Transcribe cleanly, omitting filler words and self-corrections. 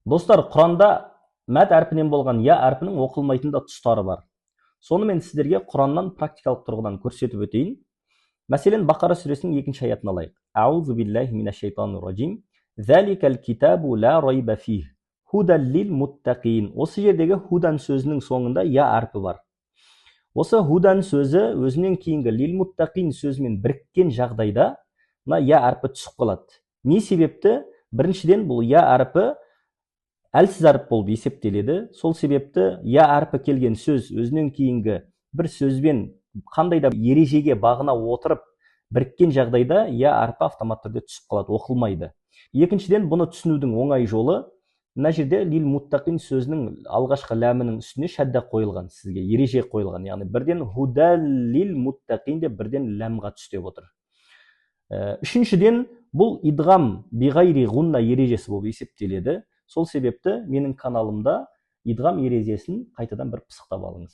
Достар, Құранда мәд әрпінен болған я әрпінің оқылмайтын да тұстары бар. Соны мен сіздерге Құраннан практикалық тұрғыдан көрсетіп өтейін. Мәселен, Бақара сүресінің екінші аятын алайық. Аузу биллахи минаш шайтанир ражим. Заликал китабу ла райба фих. Худан лил муттақин. Осы жердегі худан сөзінің соңында я әрпі бар. Осы худан сөзі өзінен кейінгі лил муттақин сөзімен біріккен жағдайда мына я әрпі түсіп қалады. Не себепті? Біріншіден, бұл я әрпі әлсіз әріп болып есептеледі. Сол себепті я әрпі келген сөз өзінен кейінгі бір сөзбен қандай да ережеге бағына отырып біріккен жағдайда я әрпі автоматты түрде түсіп қалады, оқылмайды. Екіншіден, бұны түсінудің оңай жолы, мына жерде лил муттақин сөзінің алғашқы ләмінің үстіне шәдда қойылған, сізге ереже қойылған, яғни бірден худал лил муттақин деп бірден ләмға түс деп отыр. Үшіншіден, бұл идғам биғайри ғунна ережесі болып есептеледі. Сол себепті менің каналымда идғам ережесін қайтадан бір пысықтап алыңыз.